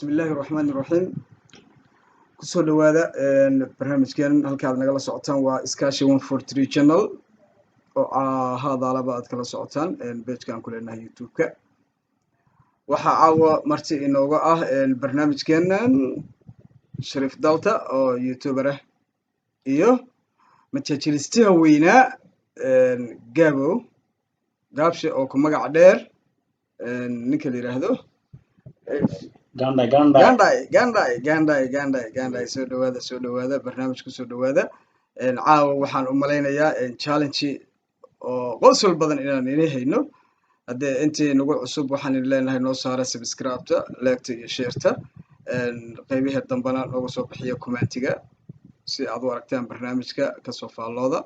Bismi illaahi raxmaani raxiim. Kusoo dhawaada barnaamijkeen. Halka aad nagala socotaan waa Iskaashi 143 Channel, oo ahaadaalaba aad kala socotaan page-ka aan ku leenahay YouTube-ka. Waxaa caawa marti inooga ah barnaamijkeenan Shariif Dalta oo YouTuber ah iyo majaajilistaha weynaa Gabow Gaabshe, oo ku magac dheer ninka la yidhaahdo Gandai, Gandai. Gandai, Gandai, Gandai, Gandai, Gandai. Soo dhawaada, soo dhawaada, barnaamij kusoo dhawaada. Caawa waxaan u malaynayaa challenge oo qosol badan inaan ini hayno. Haddee intii nagu cusub, waxaan idin leenahay noo saara subscribe-ta, like-ta iyo share-ta. Qeybihii dambena nooga soo bixiya comment-iga si aad u aragtaan barnaamijka, kasoo faallooda.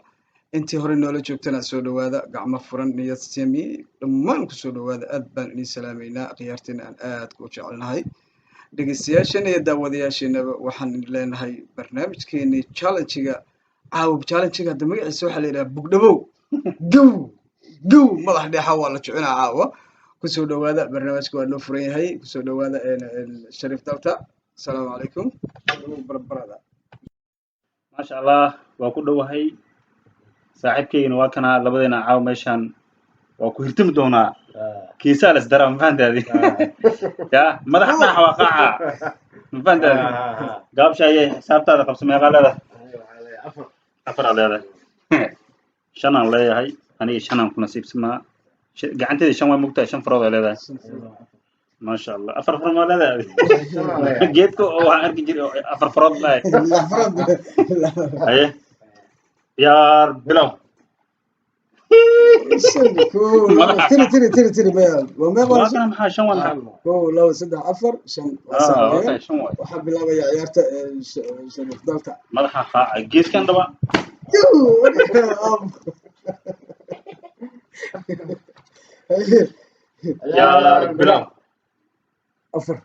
Intii hore noola joogtana, soo dhawaada, gacmo furan, niyad sami, dhammaan kusoo dhawaada. Aad baan idin salaameynaa, khiyaarteena aan aad ku jecelnahay. Dhegeystayaasheena iyo daawadayaasheenaba waxaan idin leenahay barnaamijkeenii challenge-ga caawa. Challenge-ga hadda magaciisa waxaa la yidhaha bugdhabow gow gow madax dheexa waa la jecinaa. Caawa kusoo dhawaada, barnaamijka waa noo furan yahay. Kusoo dhawaada, Shariif Dalta. Asalaamu calaykum, barbarada. Maasha Allah, waa ku dhowahay. Saaxiibkaygana waa kana. Labadeena caawa meeshaan waa ku hirtami doonaa. Kiisaa la isdaraa, ma fahantaadi? Ya madax dhaaxa waa qaaca, ma fahantaadi? Gaabsha ayay xisaabtaada qabso. Meeqaa leedahay? Afar aa leedahay, shan aan leeyahay aniga. Shan aan ku nasiibsamaa. Gacanteeda shan waa mugtahay, shan farood ay leedahay. Maasha Allah, afar farood maa leedahay? Geedka oo waxaan arki jiray oo afar farood lahay. Haye, ciyaar bilow. Shan, kow, labo, tiri, tiri, tiri, tiri, maya, waa meeqa? Waa kana, maxaa shan waa maxaa? Kow, labo, saddex, afar, shan, waa sax. Ah, weeyaan. Okay, shan waay. Waxaa bilaabaya ciyaarta Shariif Dalta. Madaxa qaaca geedkan dhaba. Kow. Ciyaar bilow. Afar,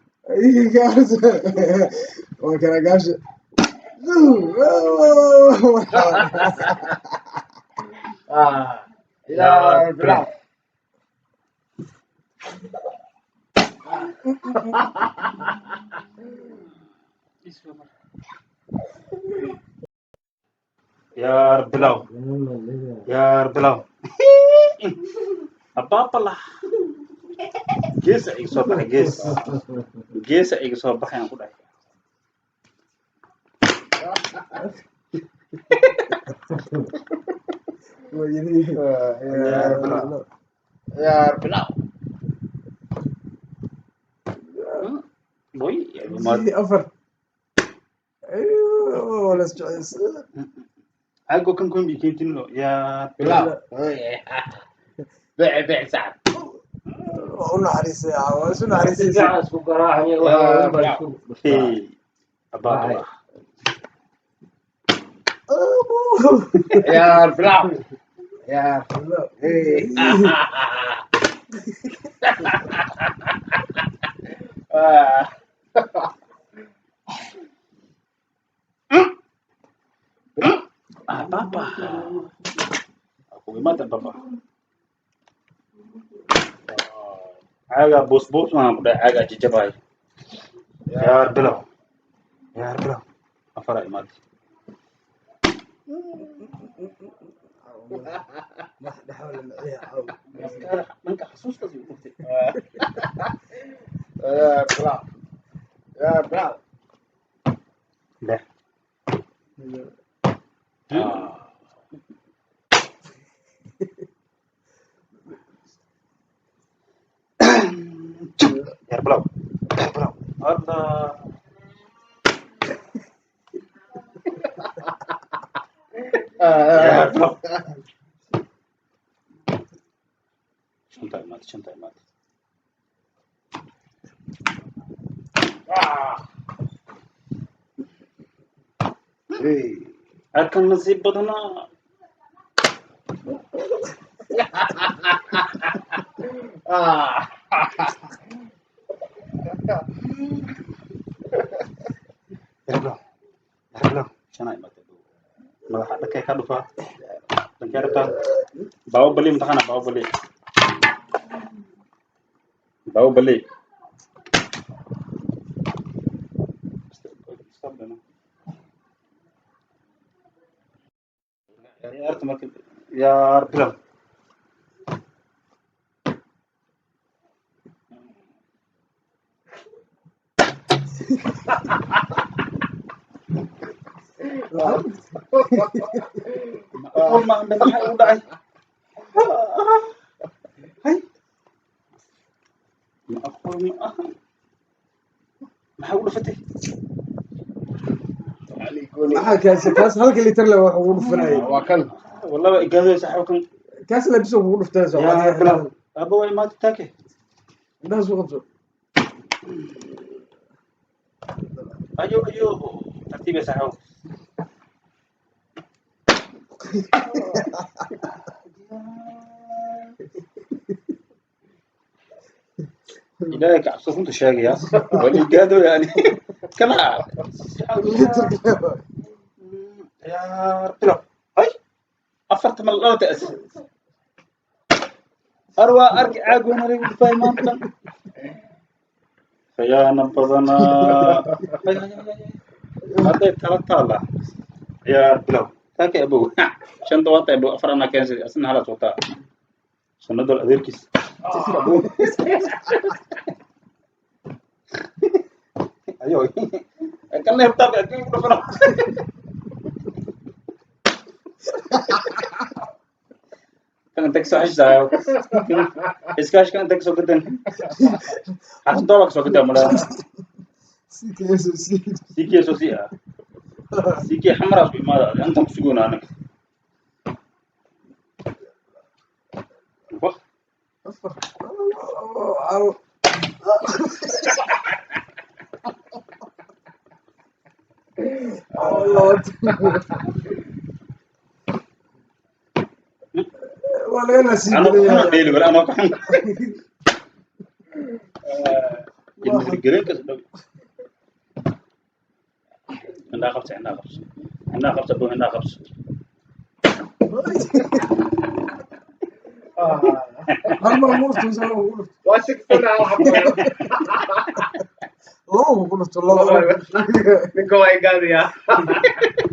waa kana Gaabshe. Ciyaar bilow. Ciyaar bilow, ciyaar bilow. Abaabala, geesa iga soo baxay, gees geesa iga soo baxay aan ku dhahay. Ciyaar bilow. Ciyaar bilow. Boy ma. Afar, waa la isjeceysa. Caago kan kumbi keentino, ciyaar bilow. Bilow. Bec bec sacab. Waa u naxariisay, waa isu naxariisaysa. Hey, abaabala. Ciyaar bilow, ciyaar. Ababa, kuimata baba. Caaga boos boos waan ku dhahay, caaga jajabay. Ciyaar bilow, ciyaar bilow. Afara imaad. Dhanka xasuustaas igu dhuftay. Ciyaar bilow, ciyaar bilow. Lix. Ciyaar bilow, ciyaar bilow. Allah, ciyaar bilow. Shanta imaad, shanta imaad. Halkan nasiib badanaa. Ciyaar bilow, ciyaar bilow. Shanaa imaad. Madaxa dhankee ka dhufaa? Dhankee rabtaa? Baahubali mataqaanaa? Baahubali, Baahubali. Ciyaarta marka ciyaar bilow. Macquul ma aha, maxaa ugu dhacay? Hay, macquul ma aha, maxaa ugu dhufatay? Maxaa kaas kaas halka litir le wax ugu dhufanayay? Waa kan. Wallahi waa igaadooy saaxiibkan. Kaas le biso ugu dhuftay. Ciyaar bilow. Abo waa imaatay taake. Indhaha soo qabso. Ayo ayo, tartiib ya saaxiibo. Ilaahay ka cabso, runta sheegaya waa igaado yani kana. Litirka le. Ciyaar bilow. Hay, afarta ma la dhalata as arwaa arki caag weyn lagu dhufay maanta. Khiyaano badanaa. Hay, hay, hay, hay. Hadday tala taala. Ciyaar bilow taake abow. Shanta waata abow, afar anaa keensaday, asna halaas wataa sanadol adeerkiis abow. Ayo kan leebtaab adduun ku dhufano kan inta kasoo xishaayo iskaash kan inta kasoo gadan xasan doola kasoo gadaa malaa. CKSC. CKSOC ah CK xamaraas ku imaada intaan ku sugoona anaga. Wah. Afar. Hal. Waa laga nasiib anoo ku badan xun yahay. Dheeli wala anoo ku xun ilmageleenkas dhow. Indhaha qabsa, indhaha qabso, indhaha qabsa abow, indhaha qabso. Hal mar ugu dhufto mise laba ugu dhufto? Waa si kasana hal xabo. Laba ugu dhufto, laba. Ninka waa igaadayaa.